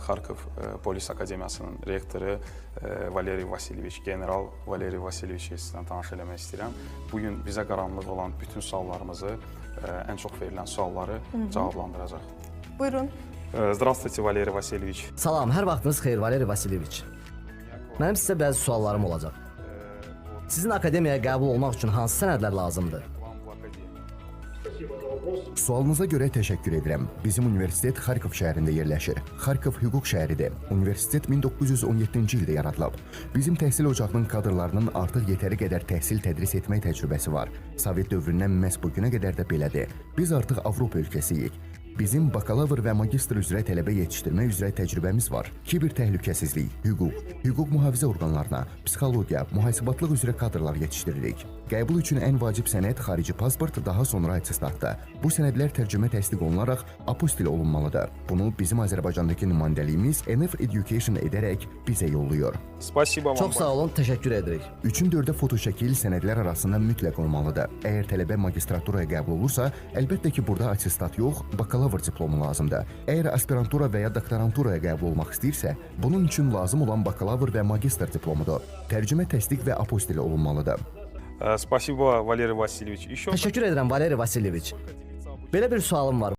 Xarkov Polis Akademiyasının rektoru Valeriy Vasilyeviç, general Valeriy Vasilyeviçi sizlə tanış eləmək istəyirəm. Bu gün bizə qaranlıq olan bütün suallarımızı, ən çox verilən sualları cavablandıracaq. Buyurun. Здравствуйте, Валерий Васильевич. Salam, hər vaxtınız xeyir, Valeri Vasilyeviç. Mənim sizə bəzi suallarım olacaq. Sizin akademiyaya qəbul olmaq üçün hansı sənədlər lazımdır? К вам в академию. Sualınıza görə təşəkkür edirəm. Bizim universitet Xarkov şəhərində yerləşir. Xarkov hüquq şəhəridir. Universitet 1917-ci ildə yaradılıb. Bizim təhsil ocağının kadrlarının artıq yetəri qədər təhsil tədris etmək təcrübəsi var. Sovet dövründən məhz bu günə qədər də belədir. Biz artıq Avropa ölkəsiyik. Bizim bakalavr və magistr üzrə tələbə yetişdirmək üzrə təcrübəmiz var. Kiber təhlükəsizlik, hüquq, hüquq mühafizə orqanlarına, psixologiya, mühasibatlıq üzrə kadrlar yetişdiririk. Qəbul üçün ən vacib sənəd xarici pasport, daha sonra attestatdır. Bu sənədlər tərcümə təsdiq olunaraq apostil olunmalıdır. Bunu bizim Azərbaycandakı nümayəndəliyimiz NF Education edərək bizə yollayır. Спасибо вам. Çox sağ olun, təşəkkür edirik. 3-ün 4-ə fotoşəkil sənədlər arasında mütləq olmalıdır. Əgər tələbə magistraturaya qəbul olursa, əlbəttə ki, burada attestat yox, bakalavr diplomu lazımdır. Əgər aspirantura və ya doktoranturaya qəbul olmaq istəyirsə, bunun üçün lazım olan bakalavr və magistr diplomudur. Tərcümə təsdiq və apostil olunmalıdır. Спасибо, Валерий Васильевич. Еще Təşəkkür edirəm, Valeri Vasilyeviç. Belə bir sualım var.